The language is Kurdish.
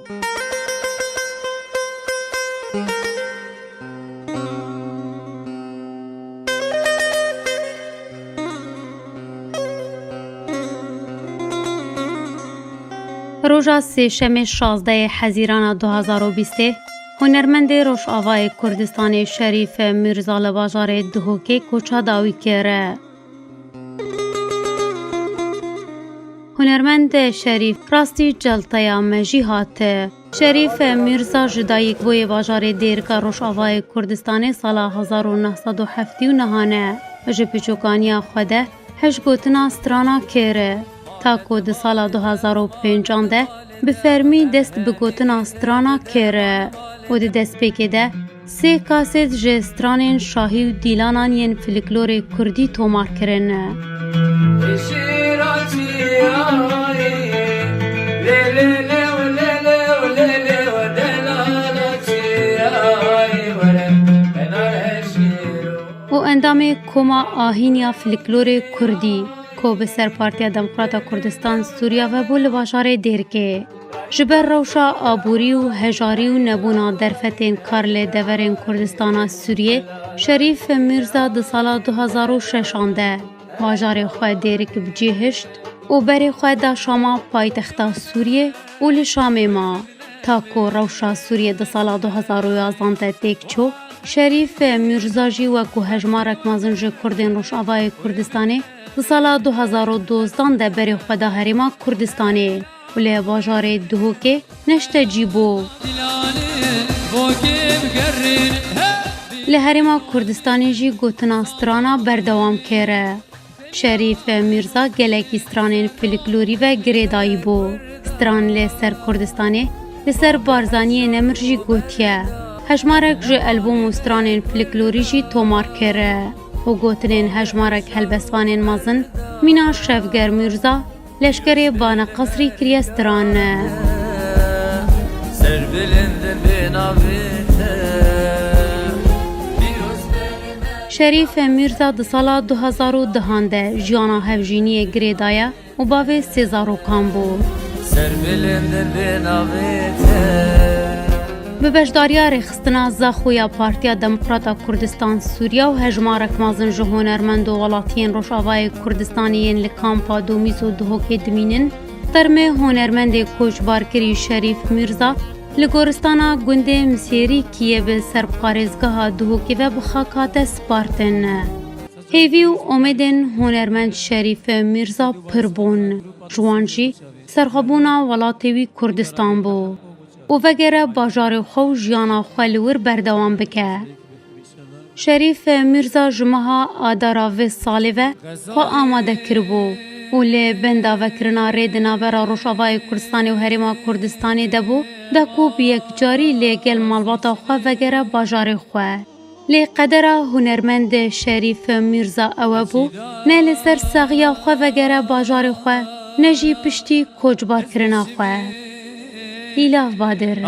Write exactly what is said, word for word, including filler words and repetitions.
Roja Sêşemê şazdehê Hezîrana du hazar û bîstê, hunermendê Rojavayê Kurdistanê Şerîf Mîrza li bajarê Duhokê koça dawî kir. Hunermend Şerîf rastî celteya me jî hat. Şerîf Mîrza ji dayik bûye bajarê Dêrika Rojavayê Kurdistanê sala hezar û neh sed û heftê û neh e. Ji piçokaniya xwe de hej gotina strana kir. Ta ku di sala du hazar û pêncan de bi fermî dest bi gotina strana kir û di destpêkê de sê kasêt ji stranên şahî û dîlanan yên folklorê kurdî tomar kirin. Û endamê Koma Ahîn ya Folklorê Kurdî, ku bi ser Partiya Demokrata Kurdistan Sûriya ve bû li bajarê Dêrkê. Ji ber rewşa aborî û hejarî û nebûna derfetên kar li deverên Kurdistana Sûriyê, Şerîf Mîrza di sala du hazar û şeşan de bajarê xwe Dêrik bi cî hişt û berê xwe da Şama, paytexta Sûriyê, û li Şamê ma. Ta ku rewşa Sûriyê di sala du hazar û yazdan de têk çû, Şerîf Mîrza jî wekû hejmarek mezin ji Kurdên Rojavayê Kurdistanê di sala du hazar û dozdan de berê xwe da Herêma Kurdistanê û li bajarê Duhokê neştecî bû. Li Herêma Kurdistanê jî gotina strana berdewam kir. Şerîf Mîrza gelekî stranên folklorî ve girêdayî bû. Stran li ser Kurdistanê, li ser Barzaniyê Nemir jî gotiye. Hejmarek ji elbûm û stranên folklorî jî tomar kir û gotinên hejmarek helbestvanên mezin mîna Şevger Mîrza, Leşkerê Bane Qesrî kiriye stran. Serbilind bê navê te. Şerîf Mîrza di sala du hazar û dehan de jiyana hevjîniyê girê daye û bavê sê zarokan bû. Serbilind bê navê te. Bi beşdariya rêxistina Zaxo ya Partiya Demokrata Kurdistan Sûriya û hejmarek mezin ji hunermend û welatiyên Rojavayê Kurdistanê yên li kampa Domîz û Duhokê dimînin, termê hunermendê koçbarkirî Şerîf Mîrza li goristana gundê Misêrîkiyê bi ser parêzgeha Duhokê ve bi xak hate spartin. Hêvî û umêdên hunermend Şerîf Mîrza pir bûn. Ji wan jî serxwebûna welatê wî Kurdistan bû û vegere bajarê xwe û jiyana xwe li wir berdewam bike. Şerîf Mîrza ji meha Adara vê salê ve xwe amade kiribû û li benda vekirina rê di navbera Rojavayê Kurdistanê û Herêma Kurdistanê de bû, da ku bi yekcarî lê gel malbata xwe vegere bajarê xwe. Lê qedera hunermend Şerîf Mîrza ewe bû, ne li ser saxiya xwe vegere bajarê xwe, ne jî piştî koçbarkirina xwe. Îlav Badir.